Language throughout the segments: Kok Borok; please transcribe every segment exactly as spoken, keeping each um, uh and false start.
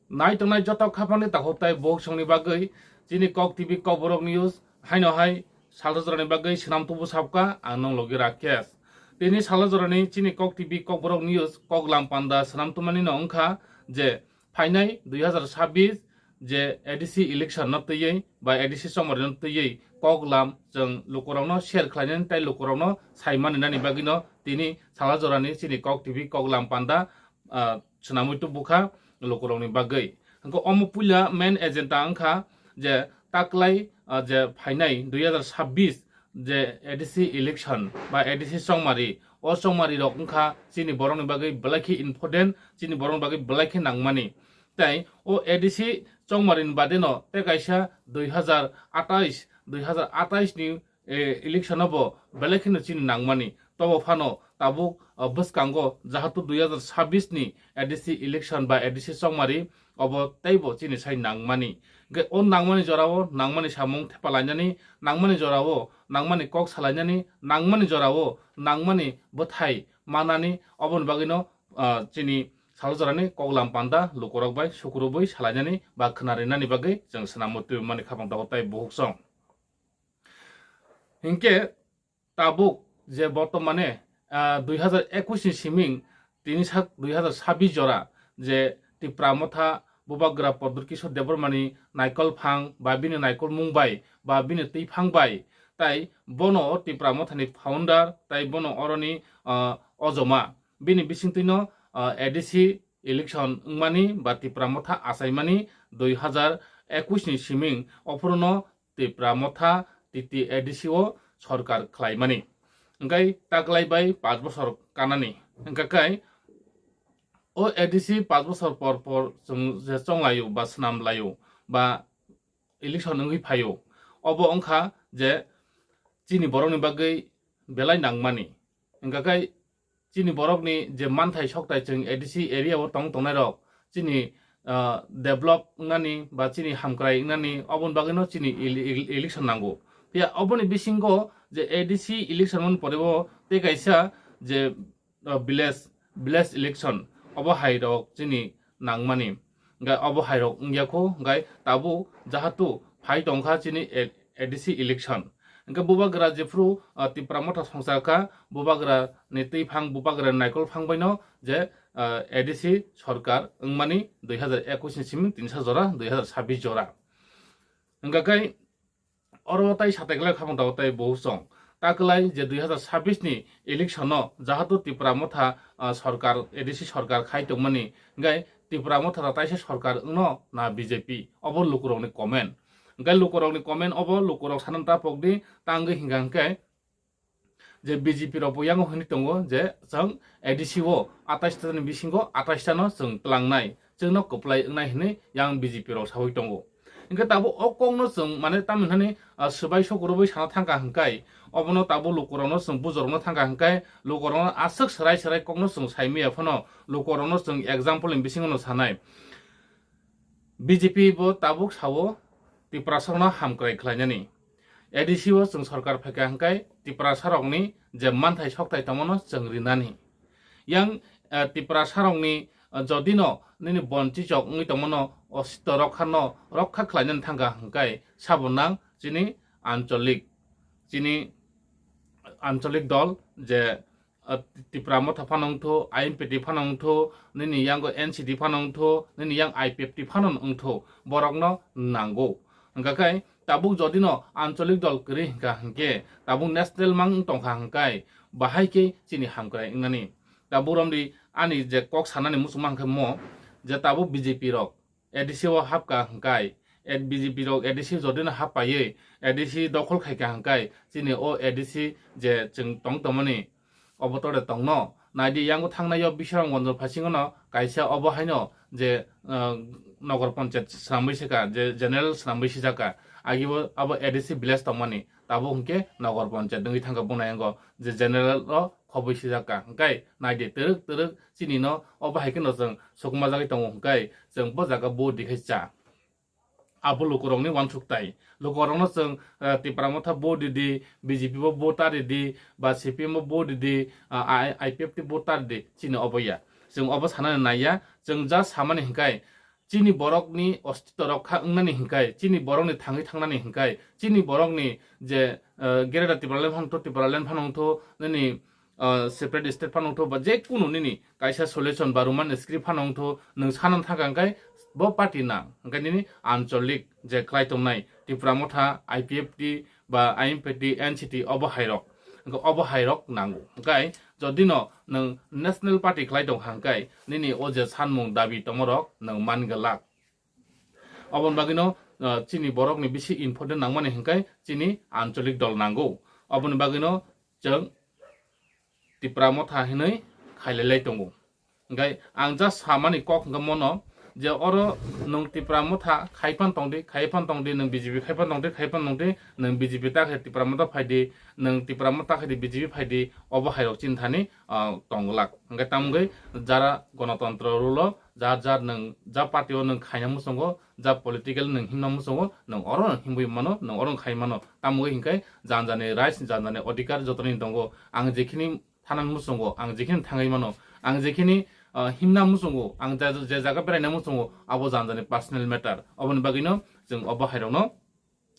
Nai tongnai joto khapangni takhuk tai bukhuk songni bagwi chini Kok T V Kokborok News haino hai salsa jorani bagwi swnam tubu sabkha ang nong logi Rakesh. Tini salsa jorani chini Kok T V Kokborok News koklam panda swnam tumani no wngkha je phainai dui hazar sabbish je A D C election no twiwi ba A D C chongmari no twiwi koklam chwng lukurokno share khlainani tai lukurokno saimani nani bagwino tini salsa jorani chini Kok T V koklam panda ah, swnamwi tubukha lukurokni bagwi. Hwnkhe omo puila main agenda wngkha je taklai, ah, je phainai dui hazar sabbish je A D C election ba A D C chongmari, o chongmari rok wngkha chini borokni bagwi belai khe important, chini borokni bagwi belai khe nangmani. Tai o A D C chongmari ni bade no tei kaisa dui hazar atais, dui hazar atais ni eh, election o bo belai kheno chini nangmani. Tobo phano tabuk, ah, bwskango jahatu dui hazar sabbish ni A D C election ba A D C chongmari obo teibo chini sai nangmani. Hwnkhe o nangmani jorao nangmani samung thepa lainani, nangmani jorao nangmani kok salainani, nangmani jorao nangmani bwthai manani, oboni bagwino, ah, chini salsa jorani koklam panda lukurok bai sukurubui salainani ba khwnarinani bagwi chwng swnamwi tubimani khapang tongo tai bukhuk song. Hinkhe tabuk je bortomane, ah, dui hazar ekush ni siming tini sak dui hazar sabbish jora je Tipra Motha Bubagra Pradyut Kishore Debbarmani naikol phang ba bini naikol mung bai ba bini twi phang bai tai bono Tipra Mothani founder tai bono oroni, ah, ojoma bini bisingtwino, ah, A D C election wngmani ba Tipra Motha achaimani dui hazar ekush ni siming ophuruno Tipra Motha T T A D C o sorkar khlaimani. Hwnkhe taklai bai panch bosor kanani. Hwnkhe kai o A D C panch bosor por por chwng je chonglaio ba swnamlaio ba election wngwi phaio, obo wngkha je chini borokni bagwi belai nangmani. Hwnkhe kai chini borokni je manthai sokthai chwng A D C area o tong tongnai rok chini, ah, develop wngnani ba chini hamkrai wngnani oboni bagwino chini ele-, ele-, election nango. Phiya oboni bisingo je A D C election mani pore o tei kaisa je, ah, village, village election obo hai rok chini nangmani. Hwnkhe obo hai rok wngya kho, hwnkhe tabuk jahatu phai tongkha chini A-, A D C election. Hwnkhe Bubagra jephru, ah, Tipra Motha songchar kha, Bubagra ni twi phang, Bubagra ni naikol phang baino je, ah, A D C sorkar wngmani dui hazar ekush ni simi tinsa jora, dui hazar sabbish jora. Hwnkhe kai oro tai satai kwlai khamung tabuk tai buhuk song. Takwlai je dui hazar sabbish ni election no jahatu Tipra Motha, ah, sorkar, A D C sorkar khai tongmani, hwnkhe Tipra Motha ta taisa sorkar wngno na B J P? Obo lukurokni comment. Hwnkhe lukurokni comment obo lukurok sanam ta pokdi, tangwi hwnkha hwnkhe je B J P rok bo yango hwnwi tongo je chwng A D C o atais ta ni bisingo atais ta no chwng tlangnai, chwngno kwplai wngnai hwnwi yang B J P rok sawi tongo. Hwnkhe tabuk o kokno chwng mane tamni hwnani, ah, swbai sokurubui sana thangkha hwnkhe obono tabuk lukurokno chwng bujorokno thangkha hwnkhe lukurokno aswk swrai swrai kokno chwng saimaya phano lukurokno chwng example ni bisingo no sanai. B J P bo tabuk sao Tiprasarokno hamkrai khlainani. A D C o chwng sorkar phaikha hwnkhe Tiprasarokni je manthai sokthai tongmano chwng rinani. Yang, eh, Tiprasarokni, eh, jodino nini bonchichok wngwi tongmano ositto rokkhano rokha khlainani thangkha hwnkhe sabo nang chini ancholik, chini ancholik dol je ah, Tipra Motha phano wngthu, I N P T phano wngthu, nini yango N C D phano wngthu, nini yang I P F T phano wngthu, borokno nango. Hwnkha khe tabuk jodino ancholik dol kwrwi hwnkha hwnkhe, tabuk national mang wng tongkha hwnkhe, bahai khe chini hamkrai wngnani. Tabuk romdi ani je kok sanani muchungma hwnkhe mo, je tabuk B J P rok, A D C o hapkha hwnkhe, A-, B J P rok A D C jodino hap paiwi, A D C dokhol khaikha hwnkhe, chini o A D C je chwng tong tongmani, obo tore tongno. Naidi, yango thangnai o Biswaram Ganj phasingo no kaisa obo haino je, ah, Nagar Panchayat swnamwi sika, je general swnamwi sijakha. Agibo abo A D C village tongmani, tabuk hwnkhe Nagar Panchayat wngwi thangkha buna yango je general o khobwi sijakha. Hwnkhe naidi, twrwk twrwk chini no obo hai kheno chwng sukma jagwi tongo hwnkhe chwng bo jaga bo dikhai cha. Abo lukurokni uansuk tai. Lukurokno chwng, eh, Tipra Motha bo didi, B J P bo bo ta didi, ba C P M bo bo didi, ah, I-, I P F T bo ta didi, chini obo ya. Chwng obo sanani naiya, chwng just samani hwnkhe chini borokni ostito rok kha wngnani hinkai, chini borokni thangwi thangnani hinkai, chini borokni je, eh, Greater Tipraland phano wngthu, Tipraland phano wngthu, nini, eh, separate state phano wngthu, ba je kunu nini kaisa solution ba Roman script phano wngthu, nwng sana thangkha hinkai bo party nang, hinkai nini ancholik je klai tongnai Tipra Motha, I P F T, ba I M P T, N C T obo hairok. Hwnkhe obo hairok nango. Hwnkhe jodi no nwng National Party khlai tong kha hwnkhe nini o je sanmung dabi tongmorok nwng man glak. Oboni bagwino, uh, chini borokni bisi important nangmani hwnkhe chini ancholik dol nango. Oboni bagwino chwng Tipra Motha hinwi khailai lai tongo. Hwnkhe ang just samani kok hwnkhe mono je oro nwng Tipra Motha khai phan tongdi, khai phan tongdi, nwng B J P khai phan tongdi, khai phan tongdi, nwng B J P ta khe Tipra Motha phaidi, nwng Tipra Motha khe di B J P phaidi, obo hairok chini thani, ah, tongglak. Hwnkhe tamgwi jara gonotontro rulo, jar jar nwng ja party o nwng khaina muchungo, ja political nwng himna muchungo, nwng oro nwng himwi mano, nwng oro nwng khai mano. Tamgwi hinkhe jan jani rights, jan jani odhikar jotoni tongo. Ang jekhini thana muchungo, ang jekhini thangwi mano, ang jekhini, ah, himna muchungo, ang ja-, je jaga beraina muchungo, abo jan jani personal matter. Oboni bagwino chwng obo hairokno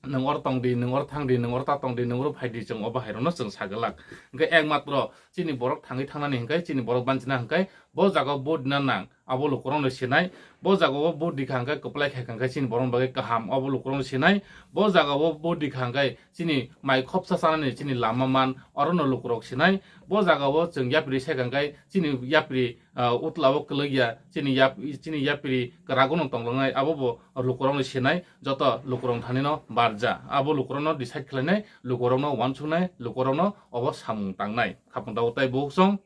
nwng oro tongdi, nwng oro thangdi, nwng oro ta tongdi, nwng oro phaidi, chwng obo hairokno chwng saglak. Hwnkhe ekmatro chini borok thangwi thangnani hwnkhe, chini borok banchina hwnkhe, bo jaga o vote dina nang, abo lukurokno sinai, bo jaga o vote dikha hwnkhe, kwplai khaikha hwnkhe, chini borokni bagwi kaham, abo lukurokno sinai, bo jaga o vote dikha hwnkhe, chini mai khopsa chanani chini lama man, orono lukurok sinai, bo jaga o chwng yapri saikha hwnkhe, chini yapri, ah, utla o kwlwkya, chini yap-, chini yapri kwrago no tonglangnai, abo bo lukurokno sinai, joto lukurok thanino barja, abo lukurokno decide khlainai, lukurokno uansuknai, lukurokno obo samung tangnai, khapang tabuk tai bukhuk song.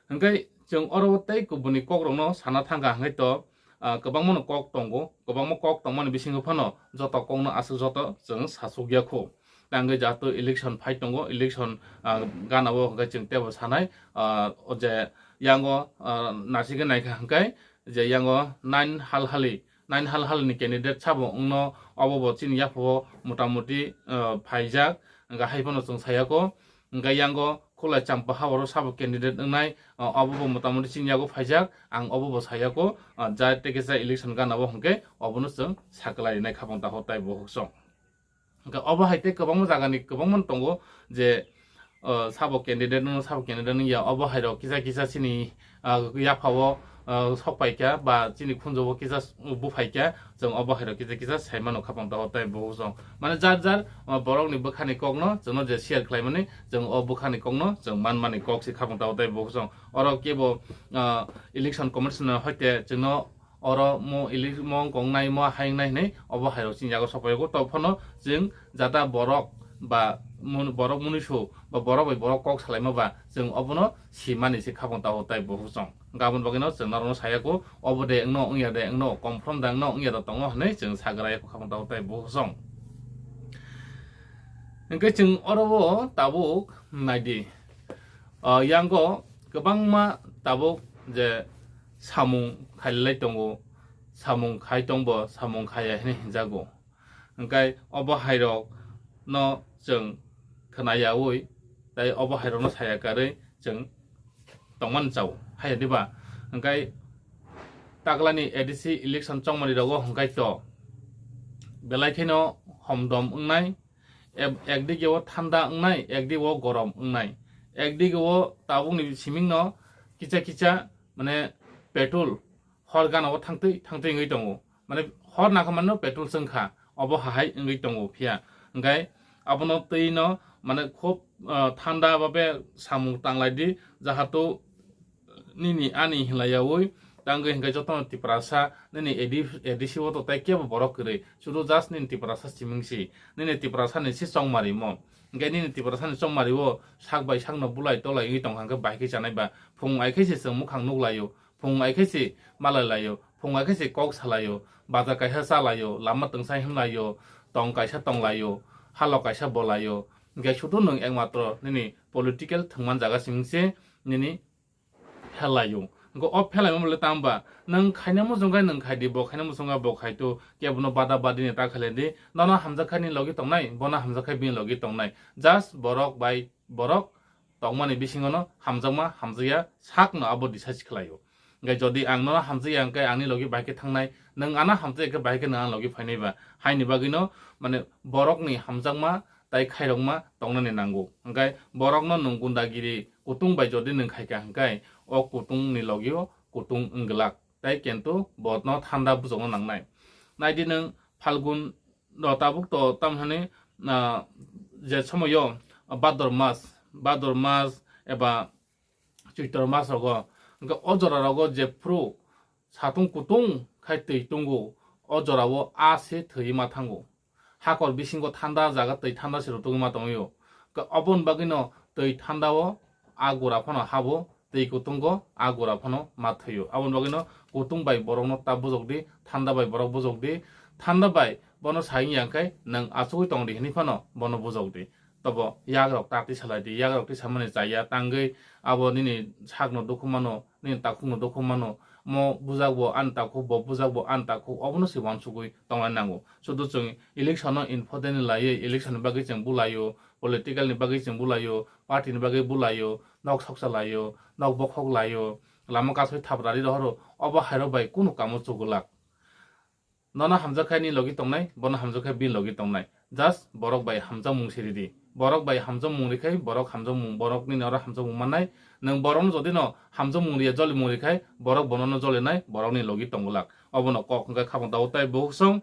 Hwnkhe chwng oro tei kubuni kokrokno sana thangkha hwnkhe to, ah, kwbangmano kok tongo, kwbangma kok tongmani bisingo phano joto kokno aswk joto chwng sasukya kho. Tei hwnkhe jato election phai tongo, election, ah, gana o hwnkhe chwng teibo sanai, ah, o je yango, ah, naisingwi naikha hwnkhe je yango nine hal hali, nine hal hal ni candidate sabo wngno, obo bo chini yapha o motamuti, ah, phaijak, hwnkhe hai phano chwng sayako. Hwnkhe yango Khulai Champa ha oro sabo candidate wngnai, ah, obo bo motamuti chini yago phaijak, ang obo bo sayako, ah, ja tei kisa election gana o hwnkhe obono chwng saklai rinai khapang taho tai bukhuk song. Hwnkhe obo hai tei kwbangma jagani kwbangma tongo je, ah, sabo candidate no, sabo candidate no ya, obo hai rok kisa kisa chini, ah, yapha o, ah, sok pai kha ba chini khunju o kisa buphaikha, chwng obo hai rok kisa kisa sai mano khapang taho tai bukhuk song. Mane jar jar, ah, borok ni bwkha ni kok no chwng no je share khlai mani, chwng o bwkha ni kok no chwng man mani kok se khapang taho tai bukhuk song. Oro kebo, ah, election commission hoite chwng no oro mo ili-, mo wngkong nai, mo hayung nai hinui obo hai rok chini yago sok pai o. Tok phano chwng jata borok ba mun-, borok munisu ba borok bai borok kok salaima ba chwng obono simani se khapang taho tai bukhuk song. Gabon bagwi no chwng norok no saya kho, obo de wngno wngya de wngno, confirm de wngno wngya de tongo hinui chwng sagra ya kho khapang taho tai bukhuk song. Hwnkhe chwng oro o tabuk naidi. Ah, yango kwbangma tabuk je samung khailai tongo, samung khai tongbo, samung khaya hinui hinjago. Hwnkhe obo hai rok no chwng khwna yaui, tei obo hai rok no saya karwi chwng tongmani chao, haya diba? Hwnkhe taklani A D C election chongmani rogo hwnkhe to belai kheno homdom wngnai, eb-, ekdige o thanda wngnai, ekdige o gorom wngnai, ekdige o tabukni simingno kisa kisa mane petrol hor gana o thangtwi thangtwi wngwi tongo, mane hor nangkha mano petrol chwngkha, obo hahai wngwi tongo phiya. Hwnkhe abono twi no mane khub, ah, thanda babe samung tanglai di, jahato nini ani hinlai yaui tangwi hwnkhe jotono Tiprasa nini A D, A D C o to tai kebo borok kwrwi, sudu just nini Tiprasa siming si, nini Tiprasa ni si chongmari mo. Hwnkhe nini Tiprasa ni chongmari o sak bai sakno bulai tolai wngwi tongkha hwnkhe bai khe chanai ba phung ai khe se chwng mukhang nuklaio, phung ai khe se malai laio, phung ai khe se kok salaio, bazar kaisa chalaio, lama twngsa himlaio, tong kaisa tonglaio, halok kaisa bolaio, hwnkhe sudu nwng ekmatro nini political thwngman jaga siming se nini phelaio. Hwnkhe o phelaima bole tamo ba? Nwng khaina muchung khe nwng khai di, bo khaina muchung khe bo khai tu, kebono bada badi ni ta khailai di. Nono hamjak khai ni logi tongnai, bono hamjak khai bini logi tongnai. Just borok bai borok tongmani bisingo no hamjakma hamjakya sakno abo decide khlaio. Hwnkhe jodi ang nono hamjakya hwnkhe angni logi bahai khe thangnai, nwng ano hamjakya khe bahai khe nwng ani logi phainai ba. Haini bagwino mane borokni hamjakma tai khairokma tongnani nango. Hwnkhe borokno nwng gundagiri kutung bai jodi nwng khaikha hwnkhe o kutungni logio kutung wngglak. Tai kintu bono thanda bujokno nangnai. Naidi nwng Phalgun rok tabuk to tamhani, ah, je somoyo Bhador mas, Bhador mas eba Choitor mas rogo, hwnkhe o jora rogo jephru satung kutung khai twi tungo, o jorao a se thwi ma thango. Hakor bisingo thanda jaga twi thanda se rutugwi ma tongwio. Hwnkhe oboni bagwino twi thandao a gura phano habo, twi kutungo a gura phano ma thwio. Aboni bagwino kutung bai borokno ta bujok di, thanda bai borok bujok di, thanda bai bono sai wngya hwnkhe nwng achugwi tong di hinwi phano bono bujok di. Tobo yagrok ta twi salai di, yagrok twi samani chaya tangwi abo nini sakno dukhu mano, nini takhukno dukhu mano, mo bujak bo ani takhuk, bo bujak bo ani takhuk, obono se uansugwi tongnai nango. Sudu chwng election no important ni laiwi, election ni bagwi chwng bulaio, political ni bagwi chwng bulaio, party ni bagwi bulaio, nok soksa laio, nok bokhok laio, lama kasui thaprari rohoro, obo hairok bai kunu kamo chugulak. Nono hamjak khai ni logi tongnai, bono hamjak khai bini logi tongnai. Just borok bai hamjakmung se ridi. Borok bai hamjakmung rikhai, borok hamjakmung, borok nini oro hamjakmung mannai. Nwng borokno jodi no hamjakmung riya, jolimung rikhai, borok bono no jolinai, borok ni logi tongwlak. Obono kok hwnkhe khapang tao tai bukhuk song.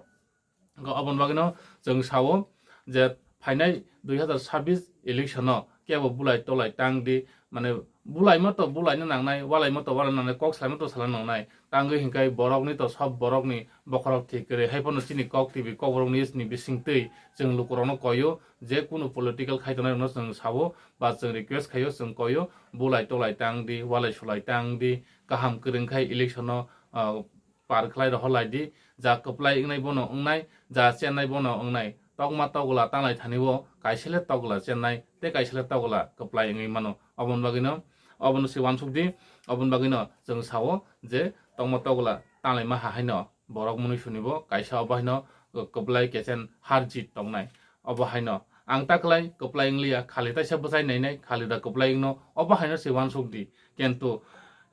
Hwnkhe oboni bagwino chwng sao je phainai dui hazar sabbish election no kebo bulai tolai tang di, mane bulaima to bulaina nangnai, walaima to walaina nangnai, kok salaima to salaina nangnai. Tangwi hwnkhe borokni to sob borokni bokhorok thik kwrwi. Hai phano chini Kok T V, Kokborok News ni bisingtwi chwng lukurokno koio, je kunu political khai tongnai rokno chwng sao, ba chwng request khaio, chwng koio, bulai tolai tang di, walai sulai tang di, kaham kwrwng khai election no, ah, par khlai rohor lai di, ja kwplai wngnai bono wngnai, ja chennai bono wngnai. Tokma tokla tanglai thani o kaisa le tokla chennai, tei kaisa le tokla kwplai wngwi mano. Oboni bagwino, obono se uansuk di, oboni bagwino chwng sao je tokma tokla tanglaima ha haino borok mwnwi suni bo kaisa obo haino kwplai kechen har jit tongnai. Obo haino ang ta kwlai kwplai wngliya, khali taisa bwchai nainai, khali da kwplai wngno, obo haino se uansuk di. Kintu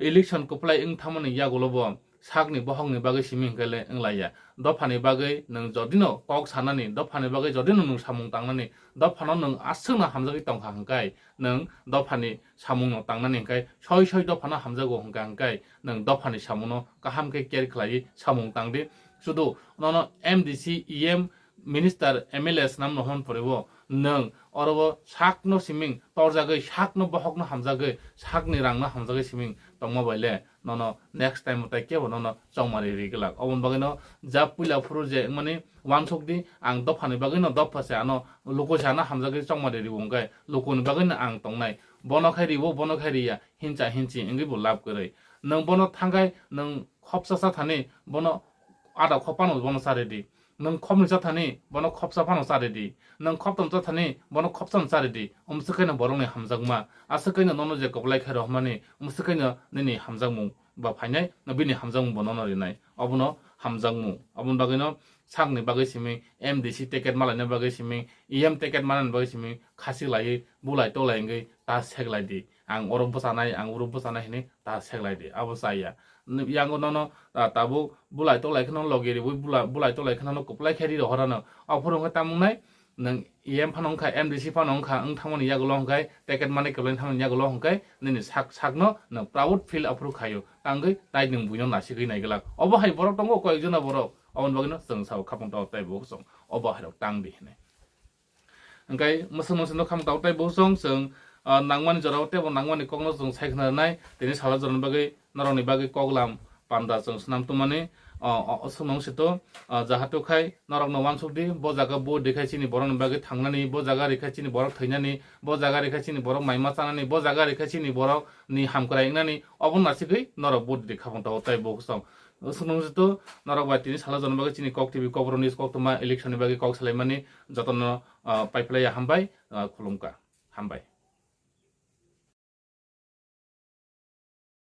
election kwplai wng thamani yagulo bo sakni bohokni bagwi simi hwnkhe le wnglaiya. Dophani bagwi nwng jodino kok sanani, dophani bagwi jodino nwng samung tangnani, dophano nwng aswkno hamjagwi tongkha hwnkhe, nwng dophani samungno tangnani hwnkhe soi soi dophano hamjago hwnkha hwnkhe nwng dophani samungno kaham khe care khlaiwi samung tangdi. Sudu nono M D C, E M, minister, M L A swnamno hwn pore o nwng oro o sakno siming torjagwi, sakno bohokno hamjagwi, sakni rangno hamjagwi siming tongma bai le nono next time o tai kebo nono chongmari ri glak. Oboni bagwino ja puila phuru je wngmani uansuk di, ang dophani bagwino dopha se ano luku se ano hamjagwi chongmari riwo hwnkhe lukuni bagwino ang tongnai. Bono khai riwo, bono khai riya, hincha hinchi wngwi bo lab kwrwi. Nwng bono thangkhai nwng khopsa sa thani, bono ada khopano bono cha ridi. Nwng khopni cha thani, bono khopsa phano cha ridi. Nwng khoptam cha thani, bono khopsano cha ridi. Umswk khaino borokni hamjakma. Aswk khaino nono je kwplai khai rohormani, umswk khaino nini hamjakmung ba phainai, bini hamjakmung bo nono rinai. Obono hamjakmung. Oboni bagwino sakni bagwi simi, M D C ticket malaina bagwi simi, E M ticket malaina bagwi simi, khasi laiwi, bulai tolai wngwi ta seklai di. Ang oro bwchanai, ang oro bwchanai hinwi ta seklai di, abo chaya. N-, yango nono, ah, tabuk bulai tolai kheno logi riwi bula-, bulai tolai kheno no kwplai khe ri rohorano. Aphuru wngkha tamo wngnai, nwng E M phano wngkha, M D C phano wngkha, wng thangmani yagulo hwnkhe, ticket mani kwplai thangmani yagulo hwnkhe, nini sak, sakno nwng proud feel aphuru khaio. Tangwi tai nwng buino nasigwi naiglak. Obo hai borok tongo koyekjona borok, oboni bagwino chwng sao khapang tao tai bo chwng obo hairok tang di hinwi. Hwnkhe mwswk mwswk no kham tao tai bo chwng chwng, ah, nangmani jora o teibo nangmani kok no chwng sai khna rwnai, tini salo jorani bagwi norokni bagwi kok lam panda chwng swnam tongmani, ah, ah, swngno wng sito, ah, jahato khai norok no uansuk di, bo jaga bo rikha chini borok ni bagwi thangnani, bo jaga rikha chini borok thwinani, bo jaga rikha chini borok maima chanani, bo jaga rikha chini borok ni hamkrai wngnani, obo nasigwi norok bo rikha phano tao tai bo chwng swngno wng sito, norok bai tini salo jorani bagwi chini Kok T V, Kokborok News koktwma election ni bagwi kok salaimani jotono, ah, paiphlaiya hambai, ah, khulumkha. Hambai.